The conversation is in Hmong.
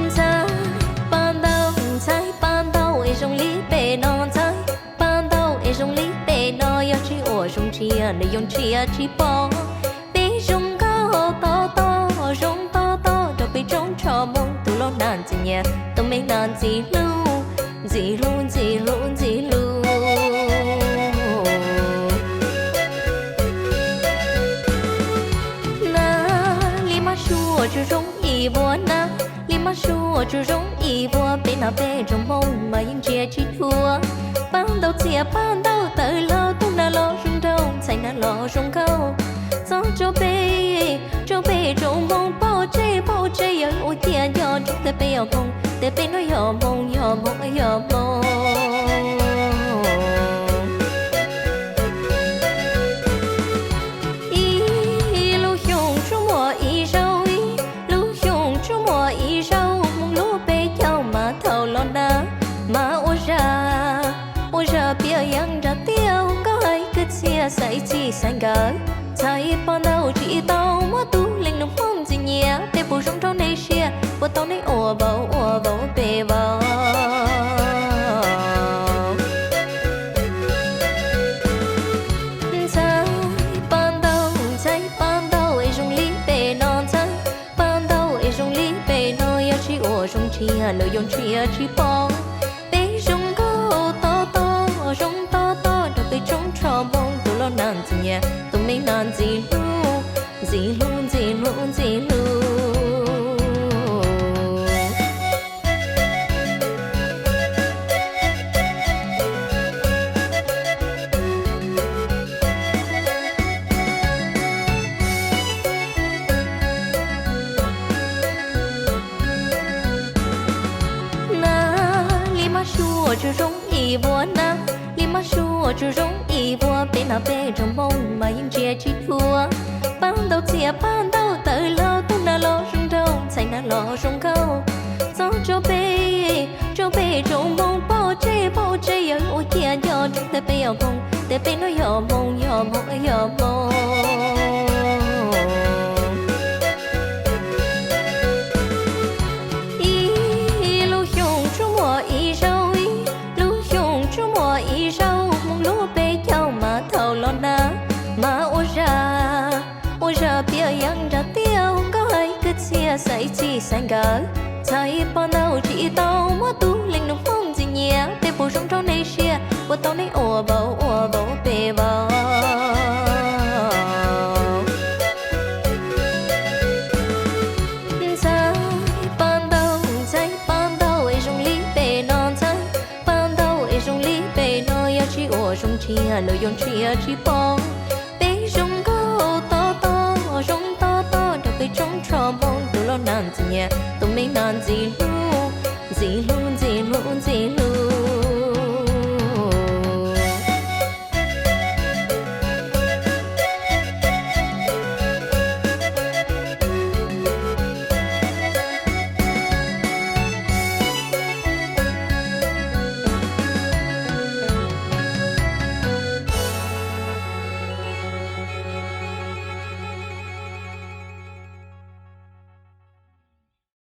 Ntxhais paj ntaub, ntxhais paj ntaub es zoo li peb no, ntxhais paj ntaub es zoo li peb no, yog tsis ua zoo ntshiab nws yuav ntshiab tsis pom. Peb zoo nkauj tob tob, zoo tob tob rau peb tsoo tsho moo, tus laus nab ntxim nyiam, tus me nab ntxim hlub, ntxim hlub ntxim hlub ntxim hlub. Nab li mab suav tsuas zoo ib vuag, nab li mab suav tsuas zoo ib vuag, peb nab peb tsoom Hmoob mas yeej ntsia tsis txhua. Paj ntaub txias paj ntaub tawv hlo, tus nab los zoo nraug, ntxhais nab los zoo nkauj. Txog rau peb, rau peb tsoom Hmoob pom tseg pom tseg, yog ua ciav nco ntsoov tias peb yog Hmoob, tias peb no yog Hmoob, yog Hmoob, yog Hmoob. Ib lub xyoo tsuas muaj ib zaug, ib lub xyoo tsuas muaj ib zaug, Hmoob lub peb caug mas thaum los nab mas ua zaj, ua zaj piam yeeb nram tiaj, nkauj hais kwv txhiaj xaiv txij xaiv nkawm. Ntxhais paj ntaub tsis tau muaj tus leej nus Hmoob ntxim nyiam, peb puas zoo rau nej siab, puas tau nej ua vauv ua vauv peb vauv. Ntxhais paj ntaub, ntxhais paj ntaub es zoo li peb no, ntxhais paj ntaub es zoo li peb no, yog tsis ua zoo ntshiab nws yuav ntshiab tsis pom. Peb zoo nkauj tob tob, zoo tob tob rau peb tsoo tsho moo, tus laus nab ntxim nyiam, tus me nab ntxim hlub, ntxim hlub ntxim hlub ntxim hlub. Nab li mab suav tsuas zoo ib vuag, nab li mab suav tsuas zoo ib vuag, peb nab peb tsoom Hmoob mas yeej ntsia tsis txhua. Paj ntaub txias paj ntaub tawv hlo, tus nab los zoo nraug, ntxhais nab los zoo nkauj. Txog rau peb, rau peb tsoom Hmoob pom tseg pom tseg, yog ua ciav nco ntsoov tias peb yog Hmoob, tias peb no yog Hmoob, yog Hmoob, yog Hmoob. Ib lub xyoo tsuas muaj ib zaug, ib lub xyoo tsuas muaj ib zaug, Hmoob lub peb caug mas thaum los nab mas ua zaj, ua zaj piam yeeb nram tiaj, nkauj hais kwv txhiaj xaiv txij xaiv nkawm. Ntxhais paj ntaub tsis tau muaj tus leej nus Hmoob ntxim nyiam, peb puas zoo rau nej siab, puas tau nej ua vauv ua vauv peb vauv. Ntxhais paj ntaub, ntxhais paj ntaub es zoo li peb no, ntxhais paj ntaub es zoo li peb no, yog tsis ua zoo ntshiab nws yuav ntshiab tsis pom. Peb zoo nkauj tob tob, zoo tob tob rau peb tsoo tsho moo, tus laus nab ntxim nyiam, tus me nab ntxim hlub,